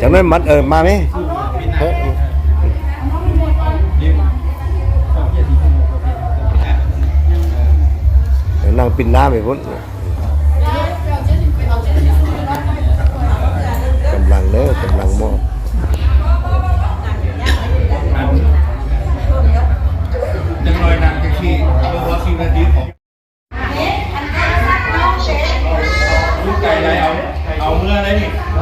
ຈັກໜ້ອຍມັດ ເອີ ມາແມ ເອີ ເອີ ນັ່ງປິ່ນນ້ຳໄປພຸ້ນ. ກຳລັງເດີ ກຳລັງໝໍ້. ຢ່າງໜ້ອຍນັ່ງຈັກສີ່ ເພາະວ່າສິບນາທີ ຂອງ ລູກໄກ່ໄດ້ເອົາ ເອົາເມືອໄດ້ນີ້. ເ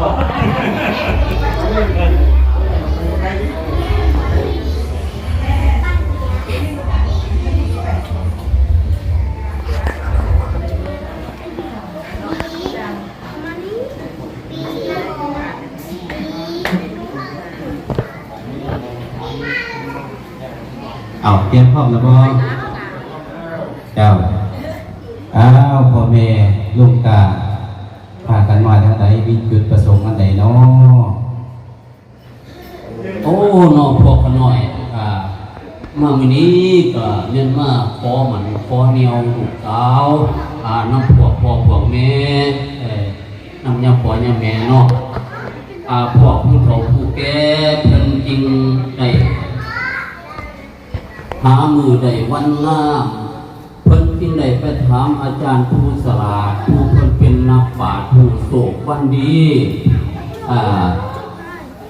ອົາ ຕຽມພ້ອມແລ້ວບໍ່? ເຈົ້າ. ອ້າວ ພໍ່ແມ່ ລຸງຕາ ພາກັນມາທາງໃດ? ມີຈຸດປະສົງອັນໃດນໍ? ໂອ້ ເນາະ ພວກຂ້ານ້ອຍ ອ່າ ມາມື້ນີ້ກໍແມ່ນມາຂໍໝັ້ນຂໍແນວລູກສາວ ອ່າ ນຳພວກພໍ່ພວກແມ່ ເອີ ນຳຍາພໍ່ຍາແມ່ເນາະ ອ່າ ພວກຜູ້ເຖົ້າຜູ້ແກ່ເພິ່ນຈຶ່ງໄດ້ຫາມື້ໄດ້ວັນງາມ ເພິ່ນຈຶ່ງໄດ້ໄປຖາມອາຈານຜູ້ສະຫຼາດ ຜູ້ເພິ່ນເປັນນັກປາດຜູ້ໂຊກວັນດີ ອ່າ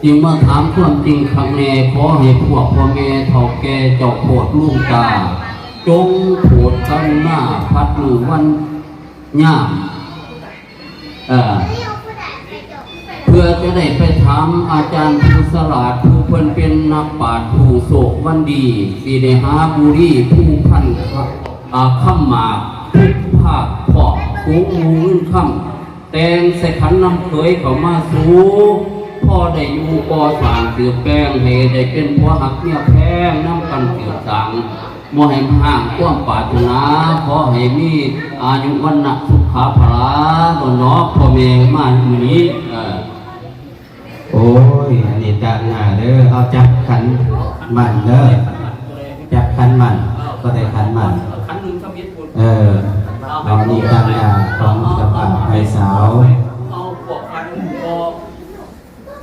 ຈຶ່ງມາຖາມຄວາມຈິງຄັກແນ່ ຂໍໃຫ້ພວກພໍ່ແມ່ເຖົ້າແກ່ເຈົ້າໂພດລຸງຕາ ຈົ່ງໂປດກະລຸນາພັດມື້ວັນຍາມ ເອີ ເພື່ອຈະໄດ້ໄປຖາມອາຈານຜູ້ສະຫຼາດ ຜູ້ເພິ່ນເປັນນັກປາດຜູ້ໂຊກວັນດີ ຊິໄດ້ຫາບຸຣີພູພັນ ອາ ຄຳໝາກ ພຸກພາກພອກ ໂກງໝູເງິນຄຳ ແຕ່ງໃສ່ຂັນນຳເຂີຍເຂົ້າມາສູ່ ພໍໄດ້ຢູ່ກໍ່ສ້າງສືບແປງ ໃຫ້ໄດ້ເປັນຜົວຮັກເມຍແພງນຳກັນສືບສ້າງ ບໍ່ໃຫ້ຮ້າງຄວາມປາດຖະໜາ ຂໍໃຫ້ມີອາຍຸວັນນະສຸຂະພະລາ ໂດນດອກພໍ່ແມ່ມາມື້ນີ້ ເອີ. ໂອ້ຍ ອັນນີ້ຕາງໜ້າເດີ ເອົາຈັບຂັນໝັ້ນເດີ ຈັບຂັນໝັ້ນ ກໍໄດ້ຂັນໝັ້ນ ເອີ ເອົານີ້ຕາງໜ້າຂອງເຈົ້າບ່າວຝ່າຍສາວ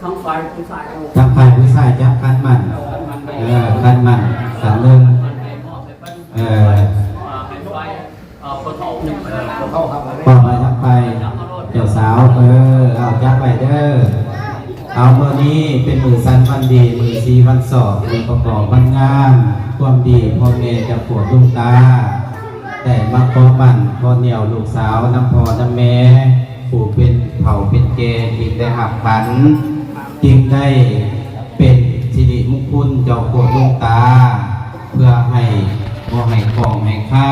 ທາງຝ່າຍຜູ້ຊາຍ ທາງຝ່າຍຜູ້ຊາຍຈັບຂັນໝັ້ນ ເອີ ຂັນໝັ້ນ ຂັນໜຶ່ງ ເອີ ມອບໃຫ້ທາງຝ່າຍເຈົ້າສາວ ເອີ ເອົາຈັບໄວ້ເດີ ເອົາ ມື້ນີ້ເປັນມື້ສັນວັນດີ ມື້ສີວັນຊອກ ມື້ປະກອບວັນງາມ ຄວາມດີພໍ່ແມ່ເຈົ້າໂພດລຸງຕາ ໄດ້ມາຂໍໝັ້ນຂໍແນວລູກສາວນຳພໍ່ນຳແມ່ ຜູ້ເປັນເຖົ້າເປັນແກ່ຈຶ່ງໄດ້ຮັບຂັນ ຈຶ່ງໄດ້ເປັນສິລິມຸງຄຸນເຈົ້າໂພດລຸງຕາ ເພື່ອໃຫ້ ບໍ່ໃຫ້ຂ້ອງໃຫ້ຄາ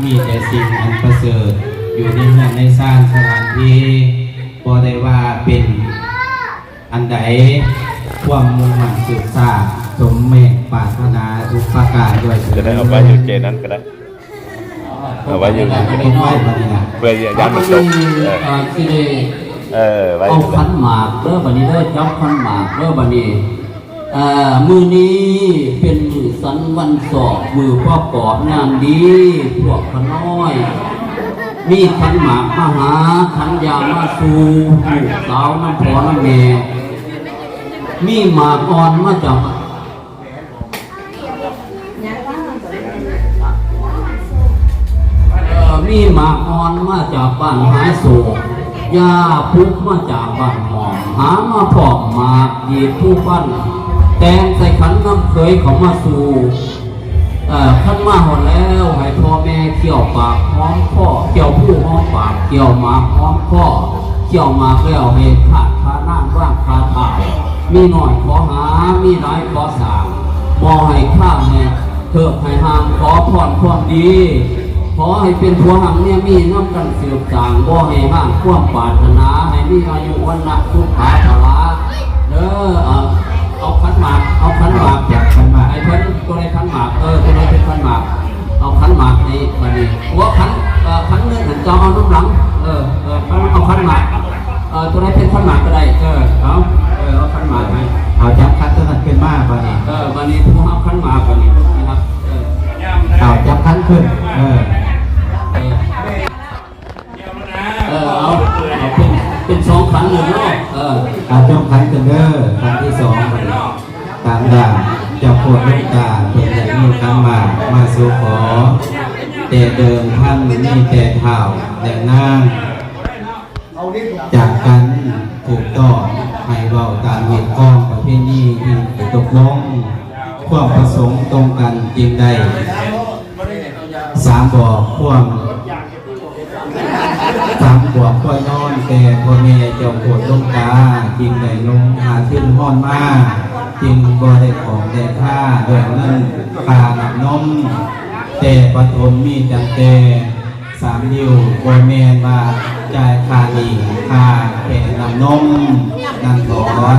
ມີແຕ່ສິ່ງອັນປະເສີດ ຢູ່ໃນເຮືອນໃນຊານສະຖານທີ່ ບໍ່ໄດ້ວ່າເປັນອັນໃດ ຄວາມມຸ່ງໝັ້ນສືບຊາດ ສົມແໝ່ງປາດຖະໜາທຸກປະການດ້ວຍເທີ້ນ ຈະໄດ້ເອົາໄວ້ຢູ່ເຈນັ້ນກໍໄດ້ ເອົາໄວ້ຢູ່ນີ້ກໍໄດ້ ເພື່ອຢ້ານມັນຕົກ ເອີ ເອີ ໄວ້ ເອົາຂັນໝາກເດີ ບັດນີ້ເດີ ຈັບຂັນໝາກເດີ ບັດນີ້ ເອີ ມື້ນີ້ເປັນມື້ສັນວັນຊອກ ມື້ປະກອບງາມດີ ພວກຂ້ານ້ອຍ ມີຂັນໝາກມາຫາ ຂັນຢາມາສູ່ ລູກສາວນຳພໍ່ນຳແມ່ ມີໝາກອ່ອນມາຈາກ ເອີ ມີໝາກອ່ອນມາຈາກບ້ານຫາໂສກ ຢາປຸກມາຈາກບ້ານຫ້ອມ ຫາມາພ້ອມໝາກດີດພູພັນ ແຕ່ງໃສ່ຂັນນຳເຂີຍເຂົ້າມາສູ່ ເອີ ຄັນມາຮອດແລ້ວ ໃຫ້ພໍ່ແມ່ຄ້ຽວປາກຫອມຄໍ ຄ້ຽວພູຫອມປາກ ຄ້ຽວໝາກຫອມຄໍ ຄ້ຽວໝາກແລ້ວໃຫ້ທາດພານາງວາງຄາທ້າວ ມີໜ້ອຍຂໍຫາ ມີຫຼາຍຂໍສ້າງ ບໍ່ໃຫ້ຄາໃຫ້ເທີກໃຫ້ຫ່າງ ຂໍພອນຄວາມດີ ຂໍໃຫ້ເປັນຜົວຮັ່ງເມຍມີນຳກັນສືບສ້າງ ບໍ່ໃຫ້ຮ້າງຄວາມປາດຖະໜາ ໃຫ້ມີອາຍຸວັນນະສຸຂະພະລາ ເດີ ເອົາ ເອົາຂັນໝາກ ເອົາຂັນໝາກ ຈັບຂັນໝາກ ໃຫ້ເພິ່ນ ຕົວໃດຂັນໝາກ ເອີ ຕົວໃດເປັນຂັນໝາກ ເອົາຂັນໝາກໃຫ້ບັດນີ້ ຫົວຂັນ ເອີ ຂັນເງິນຫັ້ນເຈົ້າເອົານຳຫຼັງ ເອີ ເອີ ເອົາ ເອົາຂັນໝາກ ເອີ ຕົວໃດເປັນຂັນໝາກກໍໄດ້ ເອີ ເອົາ ເອີ ເອົາຂັນໝາກໃຫ້ ເອົາຈັບຂັນຕົວນັ້ນຂຶ້ນມາບັດນີ້ ເອີ ບັດນີ້ຜູ້ຮັບຂັນໝາກບັດນີ້ນະ ເອີ ເອົາຈັບຂັນຂຶ້ນ ເອີ ເອີ ເອີ ເອົາ ເອົາເປັນ ເປັນສອງຂັນເລີຍເນາະ ເອີ ເອົາຈັບຂັນ ເດີ ຄັນທີສອງ ຕາມດານເຈົ້າໂຄດຫຼົວງຕາ ເພິ່ນໄດ້ມີຂັນໝາກມາສູ່ຂໍ ແຕ່ເດີມພັນມີແຕ່ທ້າວ ແລະ ນາງ ຈາກກັນຖືກຕ້ອງໃຫ້ເວົ້າຕາມຮີດຄອງປະເພນີທີ່ໄດ້ຕົກລົງ ຄວາມປະສົງຕົງກັນຈຶ່ງໄດ້ສາມບອກຄວາມ ສາມບວກຂ້ອຍນອນ ແຕ່ພໍ່ແມ່ເຈົ້າໂຄດຫຼົວງຕາ ຈຶ່ງໄດ້ລົງຫາທຶນຮອນມາ ຈຶ່ງບໍ່ໄດ້ຂອງໄດ້ຄ່າດ້ວຍເງິນຄ່ານ້ຳນົມ ແຕ່ປະຖົມມີຕັ້ງແຕ່ສາມດິ້ວ ບໍ່ແມ່ນວ່າຈ່າຍຄ່າໜີ້ ຄ່າແຄ່ນ້ຳນົມນັ້ນຖອນ.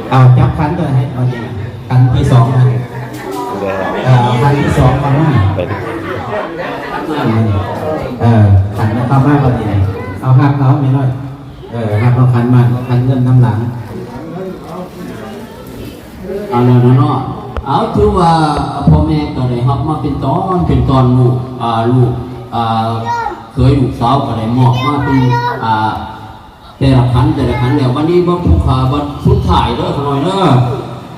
ເອົາ ຈັບຂັນເດີ ໃຫ້ບັດນີ້ ຂັນທີສອງນະ ເອີ ຂັນທີສອງເຂົ້າມາ ເອີ ຂັນເຂົ້າມາບັດນີ້ ເອົາ ຮັບເອົາແມ່ນ້ອຍ ເອີ ຮັບເອົາຂັນມາ ຂັນເງິນນຳຫຼັງ. ເອົາແລ້ວນະເນາະ ເອົາ ຖືວ່າພໍ່ແມ່ກໍໄດ້ຮັບມາເປັນຕອນເປັນຕອນ ລູກ ອ່າ ລູກ ອ່າ ເຂີຍລູກສາວກໍໄດ້ມອບມາເປັນ ອ່າ ແຕ່ລະຂັນ ແຕ່ລະຂັນແລ້ວ ບັດນີ້ບໍ່ຜູ້ຂ້າ ບັດສຸດທ້າຍເດີ ຂ້ານ້ອຍເດີ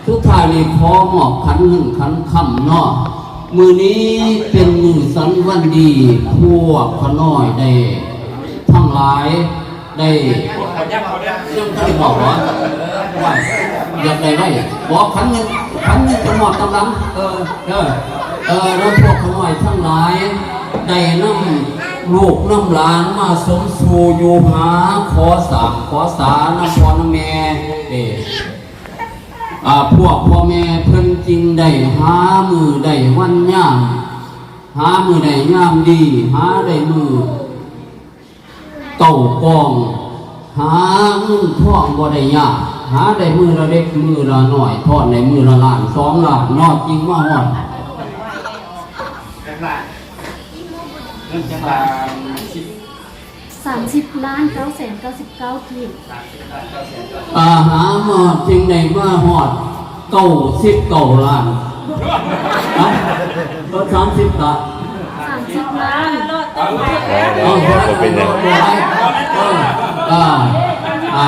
ສຸດທ້າຍນີ້ຂໍມອບຂັນເງິນຂັນຄຳເນາະ ມື້ນີ້ເປັນມື້ສັນວັນດີ ພວກຂ້ານ້ອຍໄດ້ທັງຫຼາຍໄດ້ ຍັງບໍ່ໄດ້ບອກຫວາ ວ່າຢາກໄດ້ໄວ້ ບອກຂັນເງິນ ຂັນເງິນຈະມອບຕາມຫຼັງ ເອີ ເອີ ເອີ ແລ້ວພວກຂ້ານ້ອຍທັງຫຼາຍ ໄດ້ນຳລູກນຳຫຼານມາສົມສູ່ຢູ່ຫາຂໍສ້າງຂໍສານຳພໍ່ນຳແມ່ເດ້ ອ່າ ພວກພໍ່ແມ່ເພິ່ນຈຶ່ງໄດ້ຫາມື້ໄດ້ວັນຍາມ ຫາມື້ໄດ້ຍາມດີ ຫາໄດ້ມື້ເກົ້າກອງ ຫາເງິນທອງບໍ່ໄດ້ຍາກ ຫາໄດ້ມື້ລະເລັກມື້ລະນ້ອຍ ທອນໄດ້ມື້ລະລ້ານສອງລ້ານເນາະ ຈຶ່ງມາຮອດ ສາມສິບລ້ານເກົ້າແສນເກົ້າສິບເກົ້າກີບ ອາ ຫາມາຮອດ ຈຶ່ງໄດ້ມາຮອດເກົ້າສິບເກົ້າລ້ານ ຮະ ເອີ ສາມສິບກະ ສາມສິບລ້ານ ເອົາ ບໍ່ເປັນຫຍັງ ບໍ່ໄດ້ ເອີ ອ່າ ອ່າ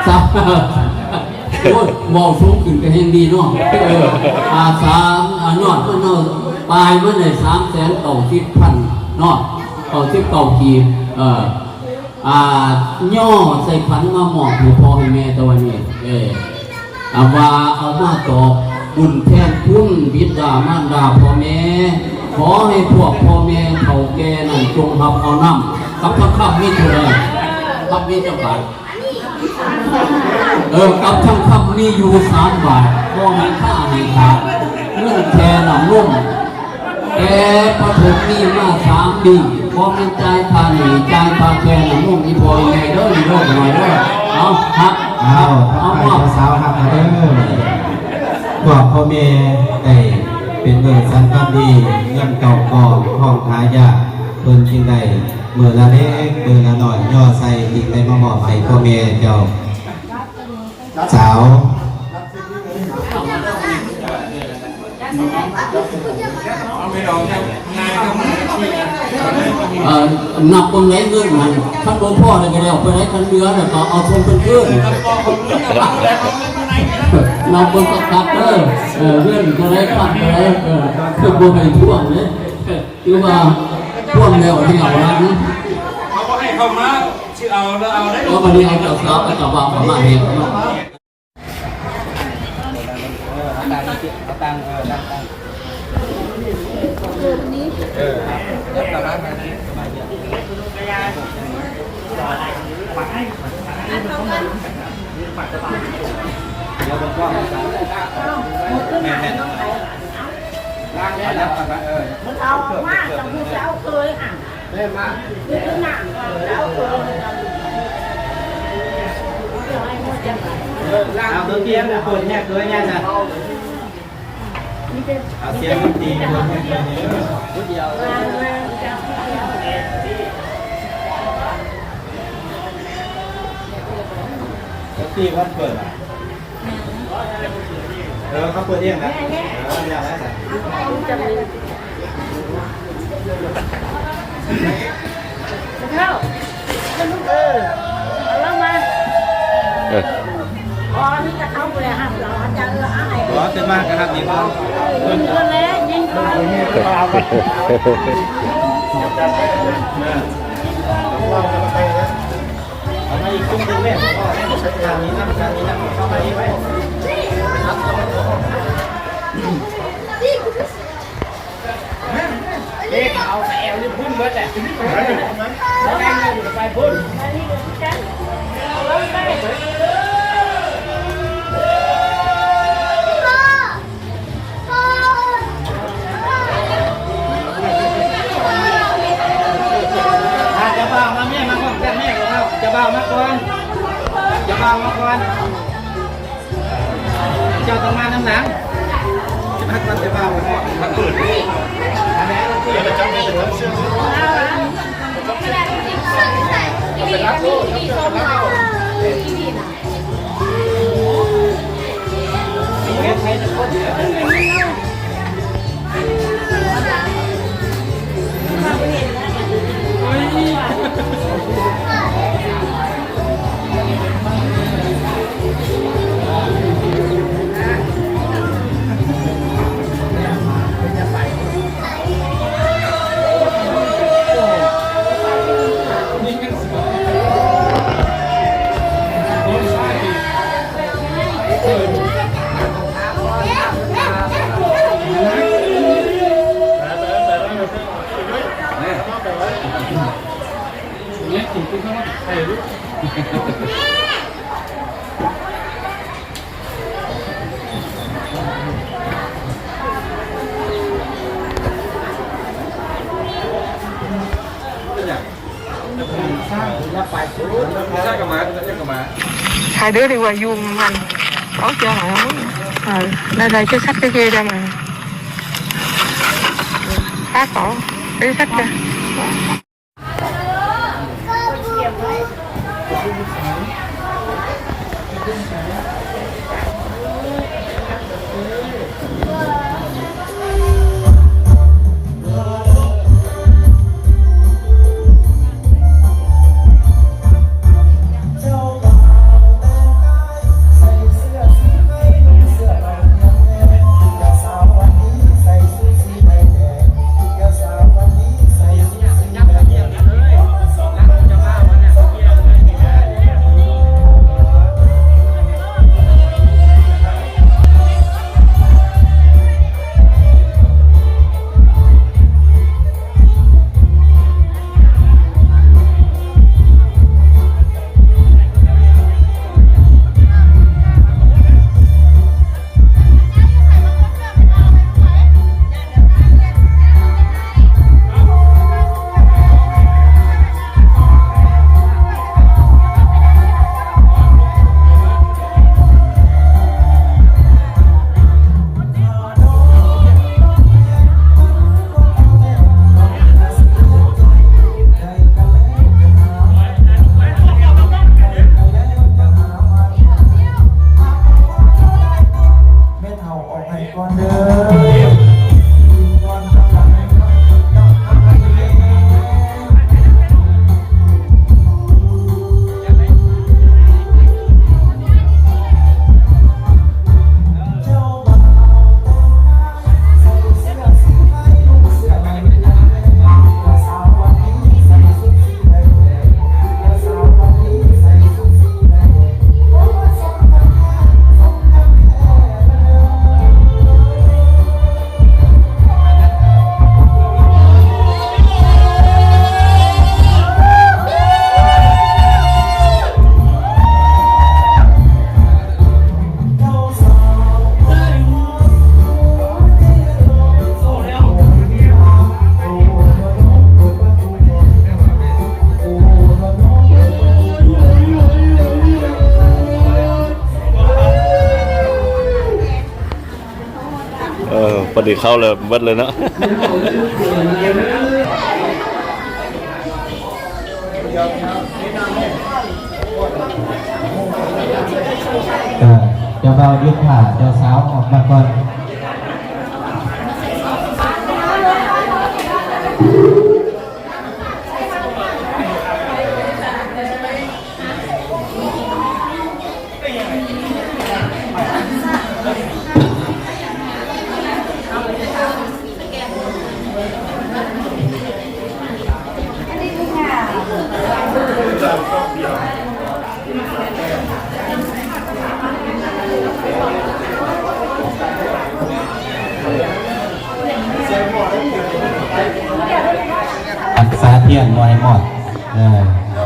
ສາມ ໂອ້ຍ ເວົ້າສູງຂຶ້ນກໍແຮ່ງດີເນາະ ເອີ ອ່າ ສາມ ອ່າ ຍອດມັນເນາະ ປາຍມັນໄດ້ສາມແສນເກົ້າສິບພັນເນາະ ເກົ້າສິບເກົ້າກີບ ເອີ ອ່າ ຍໍໃສ່ຂັນມາມອບໃຫ້ພໍ່ໃຫ້ແມ່ຕະວັນນີ້ ເອີ ອາ ວ່າເອົາມາຕອບບຸນແທນຄຸນບິດາມານດາພໍ່ແມ່ ຂໍໃຫ້ພວກພໍ່ແມ່ເຖົ້າແກ່ນັ້ນຈົ່ງຮັບເອົານຳ ກັບທັງຄຳມີເທົ່າໃດ ກັບມີຈັກບາດ? ເອີ ກັບທັງຄຳມີຢູ່ສາມບາດ ບໍ່ໃຫ້ຄ້າໃຫ້ຂາດ ເງິນແຄ່ນ້ຳນົມ ແຕ່ປະຖົມມີມາສາມປີ ບໍ່ແມ່ນຈ່າຍຄ່າໜີ້ ຈ່າຍຄ່າແຄ່ນ້ຳນົມອີ່ພໍ່ອີ່ແມ່ເດີ ເດີ ໜ້ອຍເດີ ເອົາ ຮັບ ເອົາ ເອົາ ທັກທາຍເຈົ້າສາວຮັບເດີ ພວກພໍ່ແມ່ໄດ້ເປັນມື້ສັນວັນດີ ເງິນເກົ້າກອງ ຂອງຫາຍາກ ເພິ່ນຈຶ່ງໄດ້ ມື້ລະເລັກມື້ລະນ້ອຍຍໍໃສ່ ຈຶ່ງໄດ້ມາມອບໃຫ້ພໍ່ແມ່ເຈົ້າສາວ ເອີ ນັບເບິ່ງໃນເງິນຫັ້ນ ຄັນບໍ່ພໍແລ້ວກໍແລ້ວໄປ ໄດ້ຄັນເຫຼືອແລ້ວກໍເອົາສົ່ງເພິ່ນຄືນ ນັບເບິ່ງຄັກໆເດີ ເອີ ເງິນເທົ່າໃດ ຄຳເທົ່າໃດ ເອີ ບໍ່ໃຫ້ທວງເດ້ ຄືວ່າພວມແລ້ວໃຫ້ເອົາຫຼັງ ເຂົາບໍ່ໃຫ້ເຂົ້າມາ ຊິເອົາແລ້ວເອົາໄດ້ ເອົາບັດນີ້ເອົາເຈົ້າສາວກັບເຈົ້າບ່າວເຂົ້າມາແຮ່ເຂົ້າມາ ເອີ ເອົາຕັງ ເອົາຕັງ ເອີ ຕັງ ເອີ ປະມານນັ້ນ ປະມານນັ້ນ ດຽວເບິ່ງກ້ອງ ແມ່ນໆ ເອົາ ເອົາມາ ເອີ ເອົາມາ ເອົາເຄີຍ ເອົາເຄື່ອງເຄີຍ ເປີດແຍກເຄີຍແຍກນະ ເອົາສຽງດົນຕີ ເປີດແຍກເຄີຍ ດຽວ ດນຕຣີວັດເປີດ ເອີ ເຂົາເປີດເອງນະ ເອີ ຢ່າໄດ້ນະ ເອີ ເອົາ ເອົາ ເອົາ ເອົາ ເອົາ ເອົາ ເອົາ ເອົາ ເອີ ເອົາລາວມາ ເອີ ອໍ ມີແຕ່ເຂົາບໍ່ໄດ້ຮັບລາວ ອາຈານເອີ ເອົາໃຫ້ ອໍ ເປັນມາກໍຮັບອີກ ເອີ ຍິງກ່ອນແຫຼະ ຍິງກ່ອນ ເອົາມາອີກຊຸດໜຶ່ງແມ່ ທາງນີ້ນຳ ທາງນີ້ນຳ ເຂົ້າມາອີກໄວ້. ເດັກເອົາແອວຢູ່ພຸ້ນເບິດແຫຼະ ບໍ່ໄດ້ເງິນກໍໄປພຸ້ນ ອ່າ ເຈົ້າບ່າວມາແມ່ ມາພ້ອມກັນແມ່ ເຈົ້າບ່າວມາກ່ອນ ເຈົ້າບ່າວມາກ່ອນ. ເຈົ້າຕ້ອງມານຳຫຼັງ ມາກ່ອນ ເຈົ້າບ່າວມາກ່ອນ ມາເປີດ ເຮັດໃຫ້ທຸກຄົນ. Sai ka ma, sai ka ma. Hai đứa đi qua Dung anh. Có cho hả? Ờ, đây đây cái sách cái kia cho mày. Phát cổ. Cái sách kìa. ເອີ ພໍດີເຂົ້າແລ້ວເບິດເລີຍເນາະ. ເຈົ້າບ່າວຢຸດຖ້າເຈົ້າສາວອອກມາກ່ອນ. ຮຽນບໍ່ໃຫ້ໝົດ ເອີ ເອົ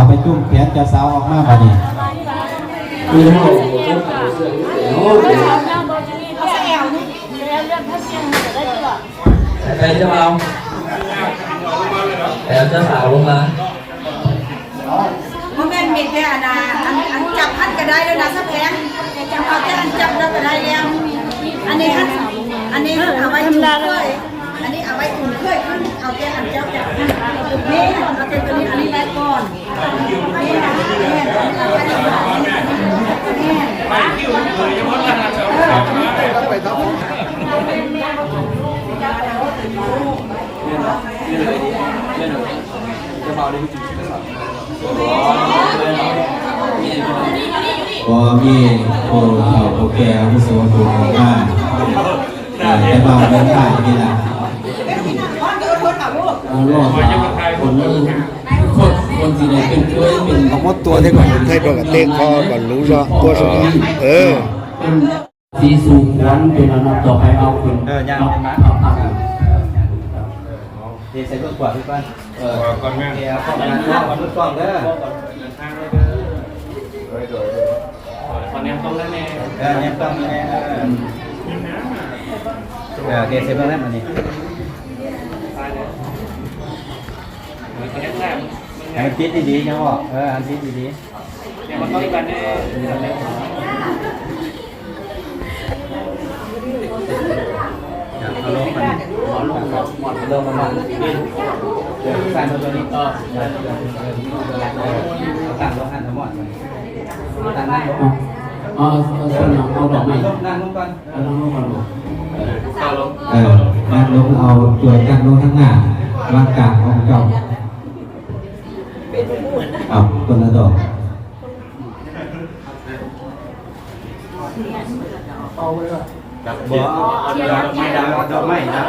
າໄປຈຸ້ມແຂນເຈົ້າສາວອອກມາບາດນີ້. ໃສ່ເຈົ້າບ່າວ ແອວເຈົ້າສາວລົງມາ. ບໍ່ແມ່ນມີແຕ່ອັນນ່າ ອັນ ອັນຈັບຫັ້ນກໍໄດ້ແລ້ວນະສະແພງ ເອົາແຕ່ອັນຈັບແລ້ວກໍໄດ້ແລ້ວ. ອັນນີ້ຫັ້ນ ອັນນີ້ຫັ້ນເອົາໄວ້ຈຸ້ມເຄີຍ ອັນນີ້ເອົາໄວ້ຈຸ້ມເຄີຍ ເອົາແຕ່ອັນເຈົ້າຈັບຫັ້ນ ນີ້ເອົາແຕ່ຕົວນີ້ ອັນນີ້ໄວ້ກ່ອນ. ບໍ່ມີຜູ້ເຖົ້າຜູ້ແກ່ອາວຸໂສສູງອອກມາ ເອີ ແຕ່ວ່າເປັນທ່ານີ້ລະ ເອີ ລໍຖ້າຄົນ ຄົນ ຄົນຊິໄດ້ເປັນເຄີຍເປັນ ເອົາໝົດຕົວເດ້ກ່ອນ ໃຫ້ໂດນກະເຕະຄໍກ່ອນ ຮູ້ຊະ ຕົວສຸດ ເອີ. ສີສູ່ຂວັນເປັນອັນດັບຕໍ່ໄປ ເອົາຂຶ້ນ ເອີ ຍ່າງຂຶ້ນມາ ເອີ ເທໃສ່ເບື້ອງຂວາຄືກັນ ເອີ ເອົາກ້ອງນັ້ນ ເອົາກ້ອງນັ້ນ ເອົາກ້ອງເດີ ຂໍແນມກ້ອງນັ້ນແດ່ ເອີ ແນມກ້ອງນີ້ແດ່ ເອີ ເອີ ເທໃສ່ເບື້ອງນັ້ນ ອັນນີ້ ໃຫ້ມັນຕິດດີໆ ຍັງອອກ ເອີ ອັນຕິດດີໆ. ເອົາລົງມາ ເອົາລົງມາ ເອົາລົງມາ ເອີ ໃສ່ຕົວນີ້ຕໍ່ ເອີ ເອົາຕັ້ງລົງຫັ້ນທັງໝົດ ຕັ້ງນັ້ນລົງ ເອົາ ເອົາ ເອົາດອກໄມ້ ນັ່ງລົງກ່ອນ ເອີ ນັ່ງລົງກ່ອນ ເອີ ນັ່ງລົງ ເອົາ ຊ່ວຍກັນລົງທາງໜ້າ ວາງກາງຂອງເຈົ້າ. ເອົາ ຄົນລະດອກ ບໍ່ ເອົາດອກໄມ້ດັບ ເອົາດອກໄມ້ດັບ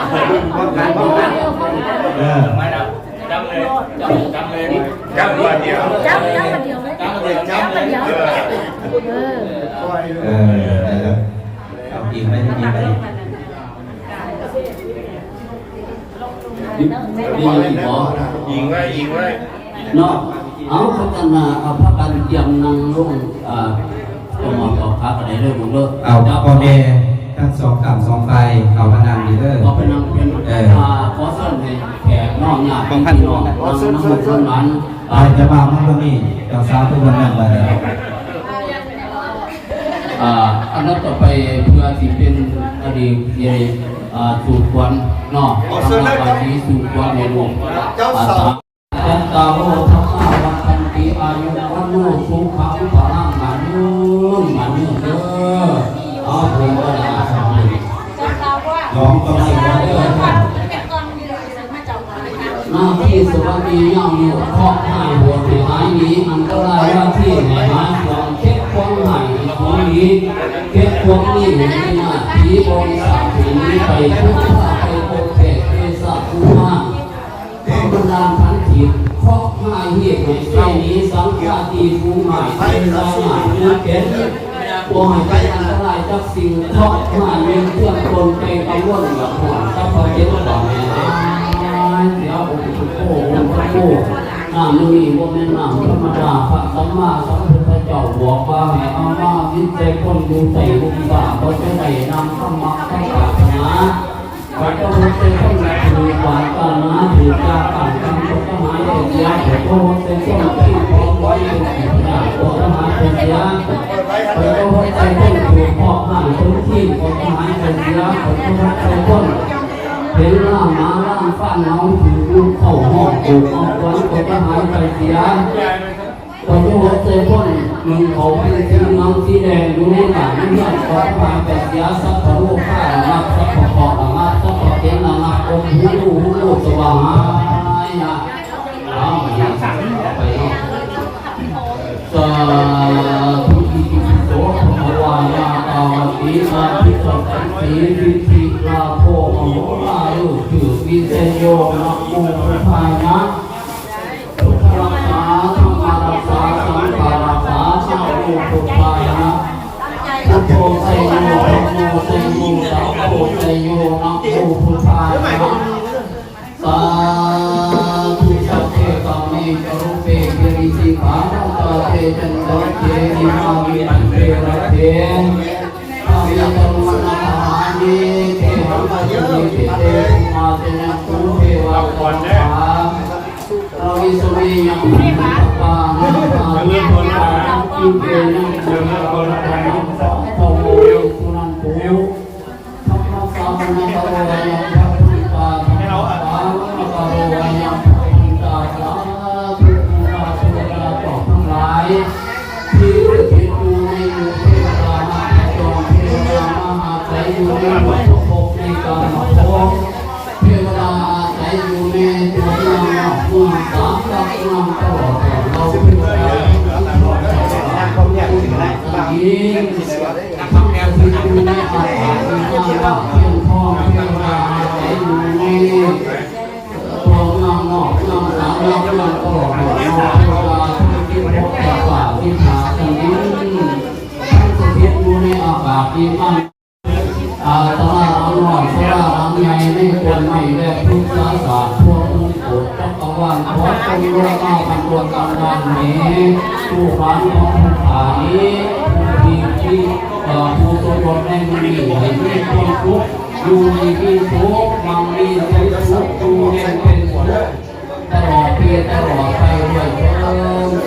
ປ້ອງກັນ ປ້ອງກັນ ເອີ ດອກໄມ້ດັບ ດັບເລີຍ ດັບເລີຍ ດັບດຽວ ດັບດຽວ ດັບດຽວ ເອີ ເອີ ເອົາອີກໄວ້ ອີກໄວ້ ມີອີກບໍ່? ອີງໄວ້ ອີງໄວ້ ເນາະ ເອົາ ຄັນຊັ້ນນະ ເອົາ ພາກັນກຽມນັ່ງລົງ ເອີ ຕົວໝໍຕໍ່ຂາກໍໄດ້ເດີລູກເດີ ເອົາພໍ່ແມ່ທັງສອງຂ້າງສອງຝ່າຍເຂົ້າມານັ່ງນີ້ເດີ ເຂົ້າໄປນັ່ງເປັນ ເອີ ອ່າ ຂໍເຊີນໃຫ້ແຂກເນາະ ຍາດພີ່ນ້ອງ ນຳ ນຳລູກນຳຫຼານ ອ່າ ເຈົ້າບ່າວມາເບິ່ງນີ້ ເຈົ້າສາວເພິ່ນມານັ່ງບາດນີ້. ອ່າ ອັນດັບຕໍ່ໄປເພື່ອຊິເປັນອະດີດ ອ່າ ສູ່ຂວັນເນາະ ຂໍເຊີນເດີ ທຳມາບາສີສູ່ຂວັນໃຫ້ລູກ ເຈົ້າສາວ ອ່າ ຈັດຕາໂຫ ທຳມາວັດທັນຕິ ອາຍຸ ວັນໂນ ສຸຂັງ ພະລັງ ໝັ້ນຍືນ ໝັ້ນຍືນເດີ ເອົາເພິ່ນກໍໄດ້ ລອງຕ້ອງເສຍເດີ ນາງທີ່ສະຫວັດດີຍາວຍຸ ເຄາະຮ້າຍໂຫດໃຫ້ຫາຍໜີ ອັນຕະລາຍລາທີໃຫ້ຫາຍຂອງ ເກັບຄວາມຮ້າຍໃຫ້ຂອງດີ ເກັບຄວາມດີໃຫ້ມີມາກ ຜີບໍລິສັດໃຫ້ໜີໄປ ຜູ້ພາໄປພົບແຂກເທສະພູມາ ເທວະດາພັນທີບ ເຄາະຮ້າຍຮີດໃຫ້ໄຊໜີ ສັງຄາຕີຝູງຮ້າຍ ເທວະດາຍາດເປັນ ບໍ່ໃຫ້ໄປອັນຕະລາຍຈັກສິ່ງ ເພາະມາເວນເຄື່ອງຕົນໄປກັງວົນ ຢາກຮ້ອນກັບພະເຈັດບາດແມ່ນ ເສຍອົງພະໂຄ ອົງພະໂຄ ນ້ຳມື້ນີ້ບໍ່ແມ່ນນ້ຳທຳມະດາ ພະສຳມາສຳພຸດທະເຈົ້າບອກວ່າ ໃຫ້ເອົາມາວິດໃສ່ຄົນຢູ່ໃຕ້ຮົ່ມຟ້າ ກໍຈະໄດ້ນຳທຳມະຄຳປາດຖະໜາ ຂ້າພະເຈົ້າເປັນຄົນຖືກບາດການມາ ຖືກຢາການກຳ ກໍຈະຫາຍໄປເສຍ ຂ້າພະເຈົ້າເປັນຄົນທີ່ຂອງໄວ້ເປັນທີ່ພະເຈົ້າ ກໍຈະຫາຍໄປເສຍ ຂ້າພະເຈົ້າເປັນຄົນຖືກເຄາະຮ້າຍເປັນທີ່ ກໍຈະຫາຍໄປເສຍ ຂ້າພະເຈົ້າເປັນຄົນເຫັນລ້າງໝາລ້າງຟານເຮົາ ຖືກລູກເຂົ້າຫ້ອງ ຖືກເອົາຂວັນ ກໍຈະຫາຍໄປເສຍ ປະໂຫຍດໃສ່ຄົນໜຶ່ງເຂົາເປັນສີເຫຼືອງສີແດງຢູ່ໃນບ້ານໃນເຮືອນ ກໍຈະຫາຍໄປເສຍ ສັບພະໂລຄາລະງັບ ສັບພະເຄາະລະງັບ ສັບພະເກນລະງັບ ອົມຫູລູຫູລູສະຫວາຫາຍນະ ເອົາໄປເນາະ ສາທຸ ອິຕິປິໂສ ພະຄະວາ ຍາຕາ ມະຕິ ອະພິສະສະຕິ ສິດທິລາໂພ ມະໂຫລາ ລືກຖືກ ວິເສດໂຍ ນະໂມ ພຸດທາຍະ ພຸດທະລັກສາ ທຳມະລັກສາ ສັງຄະລັກສາ ສາທຸ ພຸດທາຍະ ພຸດໂທ ໄຊໂຍ ທຳໂມ ໄຊໂຍ ສັງໂຄ ໄຊໂຍ ນະໂມພຸດທາຍະ ສາທຸ ສັບເພ ກາເມ ຈາຣູເປ ກິຣິສິຂາຣາຕາ ເຕ ຈັນຕະລະເຄ ຫິມາ ວິພັນເທ ລະເພ ພະເວຕານຸມະນາຄະຫາມິ ເທ ຫະ ເທ ເທ ເທ ພູມາ ຊະຍັງ ພູ ເທວະ ຕະນະຄາ ລະວິສະເມ ຍັງ ຕະປາ ນະ ຕາ ເທ ເທ ຍັງ ໂກ ລະ ທະ ນະ ສາ ທະ ໂວ ສຸນັນ ໂຕ ທຳມະສາວະນະກະໂລ ອາຍັງ ພະພັນຕາ ທຳມະສາວະນະກະໂລ ອາຍັງ ພະພັນຕາ ສາທຸ ຜູ້ມາເທວະດາເຈົ້າທັງຫຼາຍ ທີ່ສະຖິດຢູ່ໃນໝູ່ເທວະດາ ມະຫາຈອມເທວະດາ ມາອາໄສຢູ່ໃນພບໃນກາມະພົບ ເທວະດາອາໄສຢູ່ໃນຕົວນາງນອກເມືອງສາມຫຼັກນຳຕະຫຼອດແຕ່ເຮົາເທວະດາທັງຫຼາຍ ທັງທີ່ຢູ່ໃນອາກາດ ທີ່ນາງວ່າພຽງພ້ອມ ເທວະດາອາໄສຢູ່ໃນຕົວນາງນອກນຳສາມຫຼັກນຳຕະຫຼອດແຕ່ເຮົາເທວະດາທັງສິບຫົກຈັກກະວານສິບຫ້າຊັ້ນດິນ ທັງສະຖິດຢູ່ໃນອາກາດທີ່ມັນ ອາ ສາລາຫຼັງນ້ອຍ ສາລາຫຼັງໃຫຍ່ ໃນຕົ້ນໄມ້ແລະພຶກສາສາດ ທົ່ວວົງໂກດຈັກກະວານ ຂໍຈົ່ງລົງມາບັນດວນບັນດານໃຫ້ລູກຫຼານຂອງຜູ້ຂ້ານີ້ ຜູ້ທີ່ ເອີ ຜູ້ສົມລົດໃນມື້ນີ້ ໃຫ້ມີຄວາມສຸກ ຢູ່ດີມີສຸກ ໝັ່ງມີໄຊສຸກ ຢູ່ເຢັນເປັນສຸກ ຕະຫຼອດປີຕະຫຼອດໄປດ້ວຍເທີ້ນ.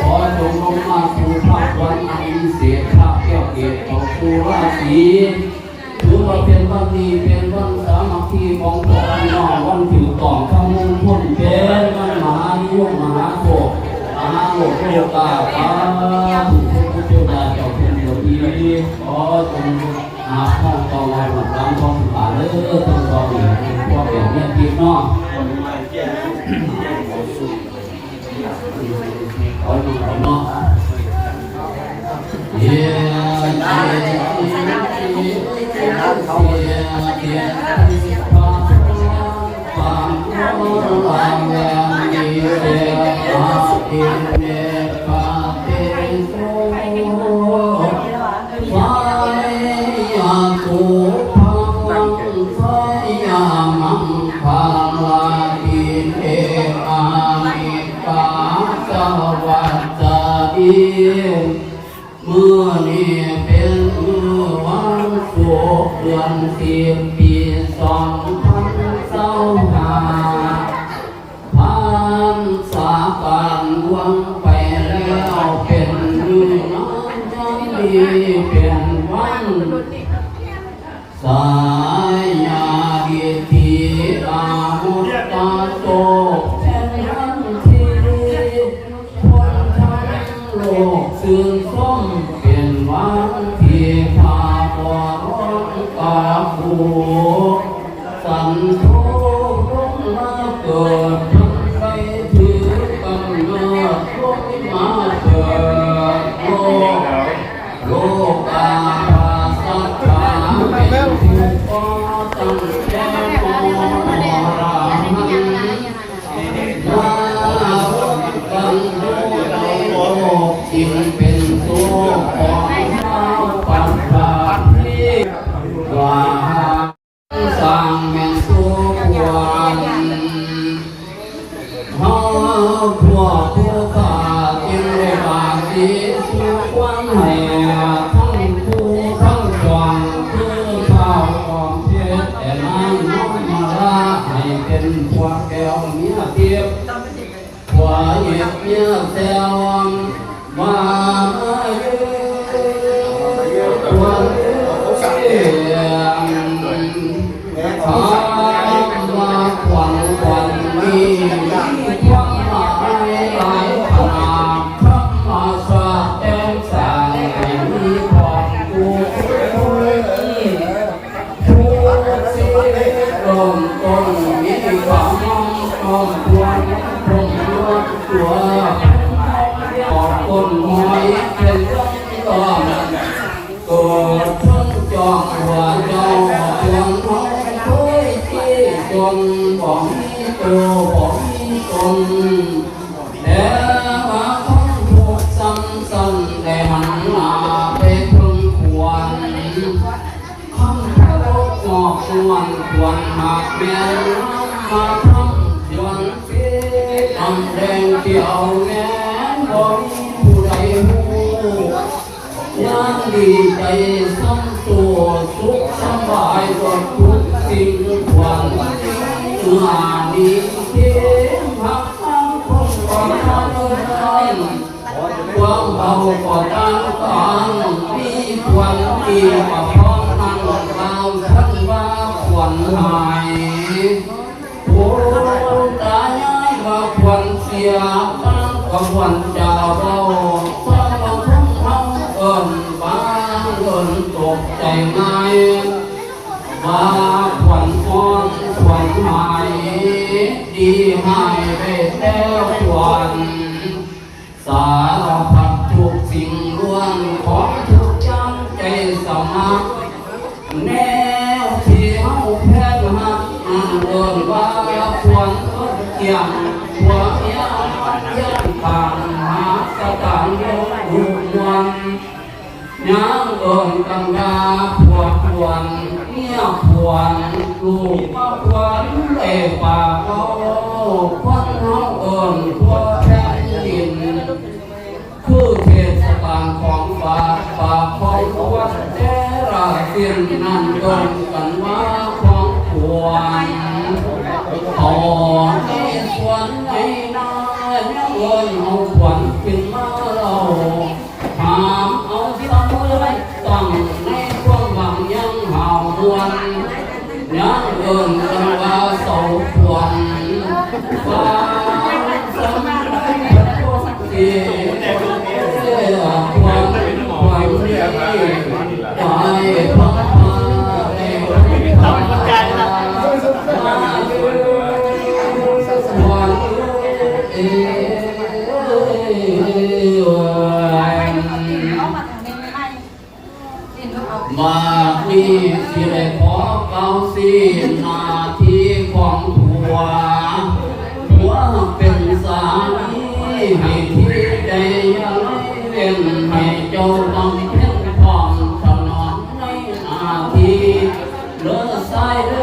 ຂໍຈົ່ງລົງມາສູ່ພະຂວັນອັນວິເສດ ພະແກ້ວເກດເຂົ້າສູ່ລາສີ ຖືວ່າເປັນວັນດີ ເປັນວັນສາມັກຄີຂອງພວກພີ່ນ້ອງ ວັນຖືກຕ້ອງຄຳມຸງຄຸນ ເປັນວັນມະຫານິຍົມ ມະຫາໂຊກ ມະຫາໂລກໂລກາ ສາທຸ ພະພຸດທະເຈົ້າເຈົ້າເປັນເຈົ້າທີ່ດີ ຂໍຈົ່ງຮັບຮອງຕ້ອນຮັບລູກຫຼານຂອງຜູ້ຂ້າເດີ ທັງສອງນີ້ ພວກແບບເນຍທີ່ເນາະ ຂໍຢູ່ເນາະ ເຍ ສາຍະ ສຸພະລັງ ສາຍະມັງຄະລາພິເສກ ອານິກາສະວັດສະດີ ມື້ນີ້ເປັນມື້ວັນສຸກ ເດືອນສິບ ປີສອງພັນຊາວຫ້າ ຜ່ານສາການລ່ວງໄປແລ້ວ ເປັນມື້ງາມຍາມດີ ເປັນວັນສາຍາດິດຖິອາມຸດຕາໂຕ ເປັນວັນທີ່ຄົນທັງໂລກຊື່ນຊົມ ເປັນວັນທີ່ພະບໍລົມກາຄູ ສັນໂທລົງມາເກີດ ທັງໄດ້ຖືກຳເນີດລົງມາເກີດໂລກ ໂລກາພາສັດຖາເປັນຜູ້ກໍ່ຕັ້ງແຕ່ມໍລະຫັນ ມາກັນຢູ່ໃນໂລກຈຶ່ງເປັນໂຊກຂອງຊາວປັດຖະພີ ວ່າ ສ້າງແມ່ນໂຕຄວນ ເຮົາພວກຜູ້ຂ້າຈຶ່ງໄດ້ບາດສີສູ່ຄວັນໃຫ້ທັງຄູ່ທັງສອງ ຄືທ້າວຈອມເພັດ ແລະ ນາງນອນມາລາ ໃຫ້ເປັນຜົວແກ້ວເມຍທິບ ຜົວເຮັດເມຍແຊວ ມາເອີຍ ຄວັນເອີຍ ຄຳວ່າຄວັນ ຄວັນນີ້ມີຄວາມໝາຍຫຼາຍຂະໜາດ ທຳມະຊາດແຕ່ງສ້າງໃຫ້ມີຄວາມກຸສົນ ຜູ້ທີ່ເລີ່ມຕົ້ນມີຄວາມນ້ອມຖ່ອມພວນ ພົມລວມຕົວ ອອກຕົ້ນໝອຍເປັນລຳຕ້ອນ ເກີດເທິງຈອມຫົວເຈົ້າ ພວງເຮົາເຄີຍທີ່ຈົນ ບໍ່ມີໂຕ ບໍ່ມີຕົນ ແຕ່ວ່າຄົນທຸກຊຳຊັ້ນ ໄດ້ຫັນໜ້າໄປເບິ່ງຄວນ ຄຳເຄົາລົບໜໍ ມ່ວນຄວນຫາກແມ່ນມາທຳຄວນເສ ອຳແດງທີ່ເອົາແມ່ນບໍ່ມີຜູ້ໃດຮູ້ ຍາມດີໃຈສ່ຳໂສ ສຸກສະບາຍກວ່າທຸກສິ່ງ ຄວນເມື່ອນີ້ເຄງຮັກທາງຄົນກໍທັນ ພວກເຮົາກໍຕ່າງກັນ ມີຄວາມດີປະພ້ອມນັ້ນ ລາວທ່ານວ່າຄວນຫາຍ ຜູ້ຕາຍາຍວ່າຄວນເສຍ ຕ່າງກໍຄວນຈາເວົ້າ ສາມະຄົນເຮົາເອີ້ນບາງ ເອີ້ນຕົກໃຈງ່າຍ ວ່າຄວນອ່ອນຄວນຫາຍ ດີຫາຍໄດ້ແຕ່ຄວນ ສາລະພັດທຸກສິ່ງລ້ວນ ຂອງທຸກຢ່າງໃຈສະໝັກ ແນວທີ່ເຮົາແພງຮັກ ນັ້ນເອີ້ນວ່າຄວນໝົດກ້ຽງ ຜົວເມຍມັນຍັງຕ່າງຫາສະຕາງຢູ່ມ່ວນ ຍັງເອີ້ນກັນວ່າຜົວຄວນ ເມຍຄວນ ລູກມາຄວນ ເອີ ປາກເວົ້າ ຄວນເຮົາເອີ້ນທົ່ວແຜ່ນດິນ ຄືເທດສະການຂອງຝາກ ປາກຂອງຄວນແຕ່ລະສິ້ນ ນັ້ນເອີ້ນກັນວ່າຂອງຄວນ ເຂົາໃນສວນໃນນາ ຍັງເອີ້ນເອົາຄວນຂຶ້ນມາເລົ່າ ຫາມເອົາສະເໝີຕັ້ງໃນຄວາມຫວັງຍັງຫາວມ່ວນ ຍັງເອີ້ນກັນວ່າເສົາຂວັນ ວ່າສຳໄດ້ເປັນຄົນທີ່ເສຍຂວັນຂວັນນີ້ ໄດ້ພັບພາໄດ້ພັບພາມາເດີ ຂວັນເອີຍ. ບາດນີ້ຊິໄດ້ຂໍກ່າວຊີ້ໜ້າທີ່ຂອງຜົວ ຜົວເປັນສາມີ ໃຫ້ທີ່ໃດຢ່າໄລເວັ້ນ ໃຫ້ເຈົ້າບຳເພັນພ້ອມຖະໜອມໃນໜ້າທີ່ ເດີຊາຍເດີ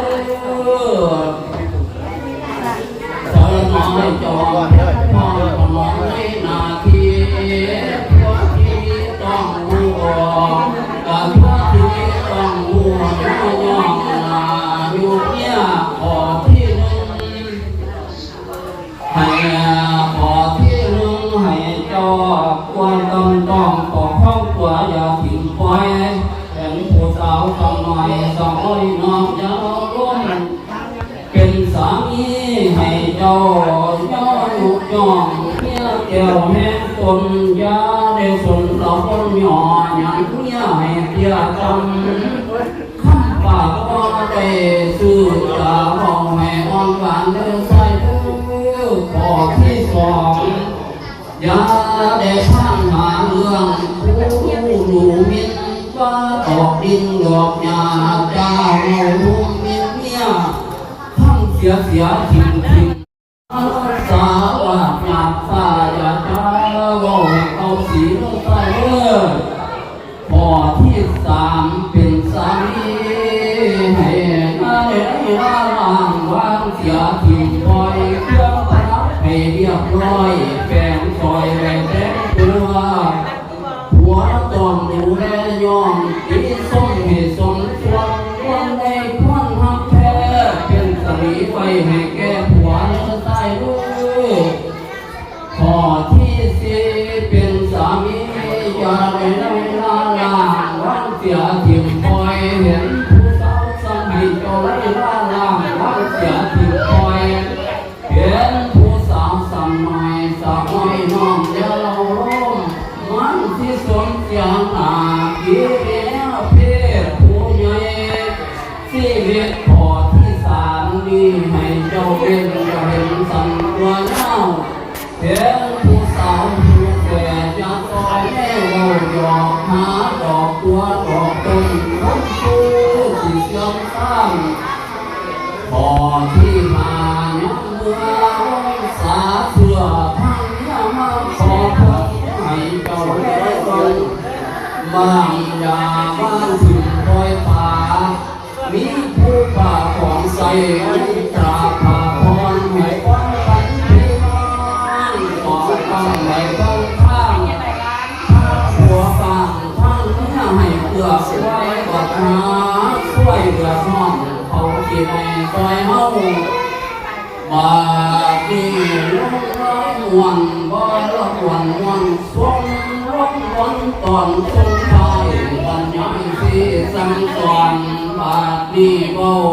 ສາວນ້ອຍຈອມພອນ ຂອງໃນໜ້າທີ່ ພວກທີ່ຕ້ອງຮູ້ອອກ ກະພວກທີ່ຕ້ອງຮູ້ຍ້ອນໜ້າຢູ່ເມຍ ຂໍ້ທີໜຶ່ງ ໃຫ້ ຂໍ້ທີໜຶ່ງ ໃຫ້ເຈົ້າຄວນກຳຕ້ອງປອກຄອງຕົວ ຢ່າຖິ້ມປ່ອຍ ເປັນຜູ້ສາວສາວນ້ອຍສາວອ້ອຍນ້ອງຢ່າລົມ ເປັນສາມີໃຫ້ເຈົ້າ ຢ່າຍຸຍົ່ງເມຍແກ້ວແຮງຕົນ ຢ່າໄດ້ສົນລະວົນຍໍ້ຫຍັງເມຍໃຫ້ເຕ້ຍຕ່ຳ ຄຳປາກບໍ່ໄດ້ຊື່ຈາເວົ້າໃຫ້ອ່ອນຫວານເດີຊາຍເດີ ຂໍ້ທີສອງ ຢ່າໄດ້ພານຫາເລື່ອງ ຜູ້ດູໝິ່ນວ່າດອກດິນດອກຫຍ້າ ຢ່າເວົ້າດູໝິ່ນເມຍ ທັງເສຍເສຍຖິ້ມຖິ້ມ ສາວາດຫຍາບສາຢ່າຈາເວົ້າໃຫ້ເຂົາສີເດີຊາຍເດີ. ຂໍ້ທີສາມ ເປັນສາມີໃຫ້ນາເລນາລ້າງວາງເສຍຖິ້ມປ່ອຍ ເຄື່ອງປະດັບໃຫ້ລຽບລ້ອຍ ແປງຊ່ອຍໄວ້ແຕ່ງຕົວ ຜົວຕ້ອງດູແລຍ້ອນ ຕີຊົມໃຫ້ສົມສ່ວນ ຄວນໃດຄວນຮັກແທ້ ເປັນສະຫຼີໄວ້ໃຫ້ແກ່ຜົວເດີຊາຍເດີ. ຂໍ້ທີສີ່ ເປັນສາມີ ຢ່າໄດ້ໄລ່ລາລ້າງວາງເສຍຖິ້ມປ່ອຍ ເຫັນຜູ້ສາວສັ່ງໃຫ້ເຈົ້າໄລ່ລາລ້າງວາງເສຍຖິ້ມປ່ອຍ ເຫັນຜູ້ສາວສ່ຳນ້ອຍສາວອ້ອຍນ້ອງຢ່າເລົ່າລົມ ມັນຊິສູນເສຍໜ້າທີ່ເມຍເພດຜູ້ໃຫຍ່ ຊີວິດຂໍ້ທີສາມນີ້ໃຫ້ເຈົ້າເປັນເຈົ້າເຫັນສັ້ນກວ່າຍາວ ເຫັນຜູ້ສາວຜູ້ແກ່ຢ່າຕໍ່ແນວເວົ້າຢອກ ຫາດອກຕົວດອກຕົນຄົນຄືຊິເສື່ອມຊານ. ຂໍ້ທີຫ້າ ຍັງເມື່ອວົງສາເຊື່ອທາງເມຍມາຂໍພອນໃຫ້ເຈົ້າແລເບິ່ງ ບ້ານຢ່າບ້ານຖິ້ມປ່ອຍປາ ມີຜູ້ ຜ້າຂອງໃຊ້ ໄວ້ຕາຜ້າຜ່ອນໃຫ້ຄວາມພັນພີນ້ອງ ຂອງກຳໄວ້ເບິ່ງທາງ ຜົວບ້ານທາງເມຍໃຫ້ເກືອຊ່ວຍ ບັດຫາຊ່ວຍເດືອດຮ້ອນ ເຂົາຊິໄດ້ຊ່ວຍເຮົາ. ບາດນີ້ລົງລາຍມ່ວນ ບໍ່ລະມ່ວນມ່ວນ ຊົມລົງມ່ວນຕອນຊົງທ້າຍ ບັນຍາຍຊິສັ່ງສອນ ບາດນີ້ເວົ້າ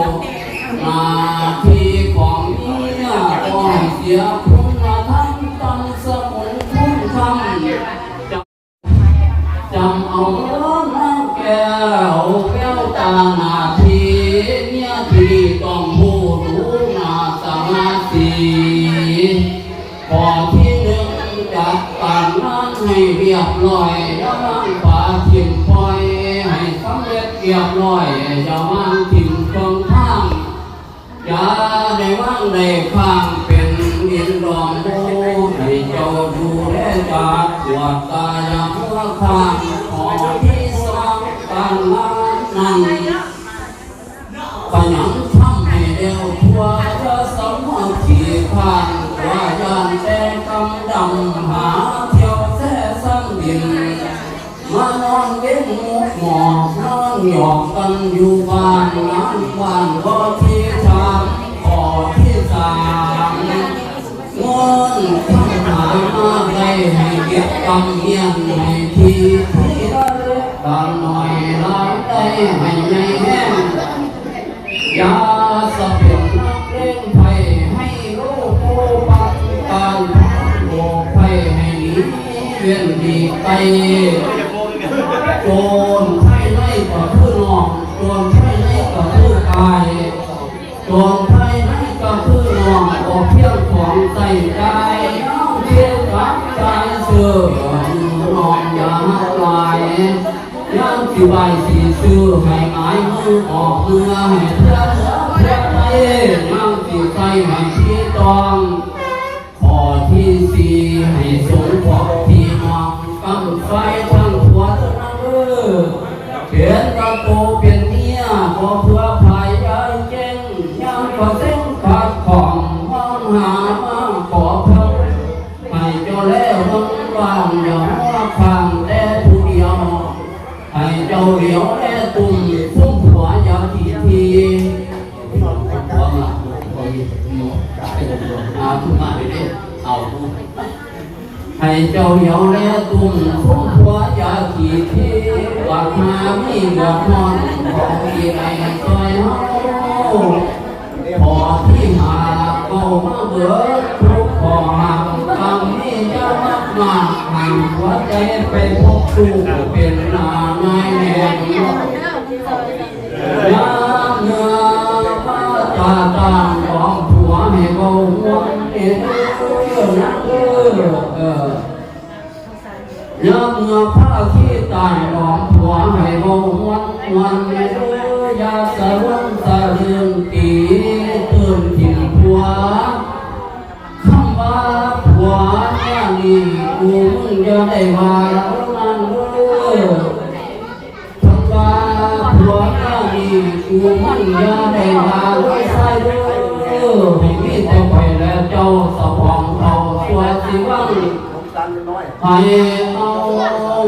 ໜ້າທີ່ຂອງເມຍ ບໍ່ໃຫ້ເສຍຄຸນນະທຳ ຕັ້ງສະກຸນຄຸນຄຳ ຈຳເອົາເດີນາງແກ້ວ ແວວຕາໜ້າທີ່ ເມຍທີ່ຕ້ອງຮູ້ດູໜ້າຕາສີ ຂໍ້ທີໜຶ່ງ ຈັດການງານໃຫ້ຮຽບຮ້ອຍ ຢ່າວາງປະຖິ້ມປ່ອຍ ໃຫ້ສຳເລັດຮຽບຮ້ອຍ ຢ່າວາງຖິ້ມເຄື່ອງທາງ ຢ່າໄດ້ວາງໄດ້ຄ້າງເປັນດິນດອນໂມ ໃຫ້ເຈົ້າດູແລຈັດກວດກາຢ່າຫົວຄ້າງ ຂໍ້ທີສອງ ການງານນັ້ນຂະຫຍັນທຳໃຫ້ແລ້ວທົ່ວ ຢ່າສຳມາຂີ້ຄ້ານ ຕົວະຢ້ານແຕ່ກຳດຳ ຫາທ່ຽວແຊຊຳດິນ ມານອນເວັນໝົກໝອກ ນອນຫຍອກກັນຢູ່ບ້ານ ນາງບ້ານບໍ່ທີ່ຖາມ ຂໍ້ທີສາມ ເງິນຄຳຫາມາໄດ້ໃຫ້ເກັບກຳມ້ຽນໃຫ້ທີ່ ທີ່ລະເລັກກຳໜ້ອຍ ລາຍໄດ້ໃຫ້ໃຫຍ່ແຮງ ຢ່າສະເປັນນັກເລງໄພ ໃຫ້ໂລໂກປັນການໂລກໄພ ໃຫ້ໜີເວັ້ນຫຼີກໄກ ໂຈນພາຍໃນກໍຄືນ້ອງ ໂຈນພາຍໃນກໍຄືອ້າຍ ໂຈນພາຍໃນກໍຄືນ້ອງ ກໍພຽງຂອງໃຊ້ຈ່າຍ ນ້ອງເສຍກັບຈ່າຍເຊື່ອ ນ້ອງຢ່າຫຼາຍ ຍາມຊິໄຫວ້ຊິຊື້ ໃຫ້ໝາຍມືອອກເມືອ ໃຫ້ເພື່ອເຫຼືອເພື່ອໄດ້ ຍາມຊິໃຊ້ໃຫ້ທີ່ຕ້ອງ ຂໍ້ທີສີ່ ໃຫ້ສົງເຄາະພີ່ນ້ອງ ກຳໄຟທາງຂົວເດີນາງເດີ ເປັນກະໂຕເປັນເມຍ ບໍ່ເພື່ອໃຜຢ່າເກັ່ງ ຍາມເຂົາເສັງຂັດຂ້ອງ ມອງຫາມາຂໍເພິ່ນ ໃຫ້ເຈົ້າແລເບິ່ງບ້ານ ຢ່າຫົວຄ້າງແຕ່ຜູ້ດຽວ ໃຫ້ເຈົ້າຫຼຽວແລຕຸ້ມຊຸມຜົວຢ່າຂີ້ຖີ່ ຜົວມາ ຜົວມີ ອາ ຂຶ້ນມາເດ້ ເອົາ ໃຫ້ເຈົ້າຫຼຽວແລຕຸ້ມຊຸມຜົວຢ່າຂີ້ຖີ່ ບັດຫາມີເດືອດຮ້ອນ ຂອງທີ່ໄດ້ຊ່ອຍເຮົາ ຂໍ້ທີຫ້າ ເວົ້າມາເບີດທຸກຂໍ້ຫ້າມ ກຳມີຢ່າມັກມາກ ຫ້າມຫົວໃຈໄປພົບສູ່ເປັນໜ້ານາຍແນມ ຍາມເມື່ອມາຈາກບ້ານຂອງຜົວໃຫ້ເວົ້າມ່ວນເດີ ນາງເອີ ເອີ ຍາມເມື່ອພາຂີ້ຕາຍຂອງຜົວໃຫ້ເວົ້າມ່ວນມ່ວນເດີ ຢ່າສະຫຼວງສະເລື່ອນຕີຕື່ນຖິ້ມຜົວ ຄຳວ່າຜົວເມຍນີ້ ກູມຶງຢ່າໄດ້ວ່ານາງເອີ ເພິ່ນວ່າຜົວເມຍນີ້ ກູມຶງຢ່າໄດ້ວ່າເລີຍຊາຍເດີ ໃຫ້ມີແຕ່ຂ້ອຍແລະເຈົ້າສະພອງເທົ່າ ຊົ່ວຊິຫວັງໃຫ້ເອົາ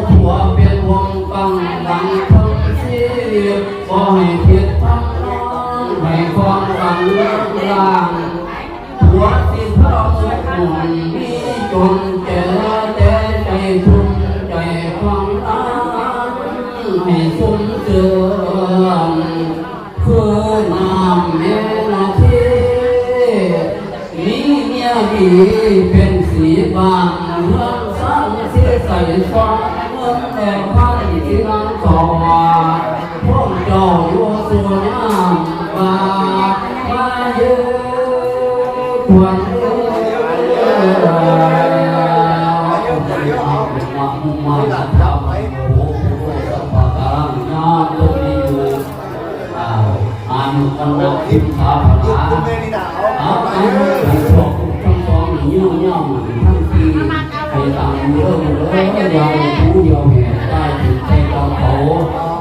ຜົວເປັນຫ່ວງກາງຫຼັງທັງຊີວິດ ບໍ່ໃຫ້ຜິດທຳນອງ ໃຫ້ຄວາມຝັນເລີກລາງ ຜົວຊິພາໝົກໝຸ່ນມີຈົນແກ່ແຕ່ໃຈທຸກໃຈຂອງນາງໃຫ້ຊຸ່ມເຈື່ອນ ຄືນ້ຳແມ່ນາທີ ມີເມຍດີເປັນສີບ້ານເຮືອນຊານ ຊິໃສ່ຊອງເງິນແລະຄຳທີ່ນາງຂໍ ພວກເຈົ້າຢູ່ສູ່ຍາມວ່າມາເດີ ຂວັນເອີຍ ມາມຸມມາລະທຳ ໂອໂຫ ສະພາກາງານຕົກນີ້ຢູ່ ອາ ອາຍຸວັນນະ ສິບສາມ ພະລາ ອາ ອາຍຸຂອງພວກທັງສອງນີ້ຍາວໆ ທັງສີ່ ໃຫ້ຕາມເດີ ເດີ ຢ່າໄດ້ຜູ້ດຽວແຫ່ຕາຍຖືກໃສ່ກອງເຂົາ.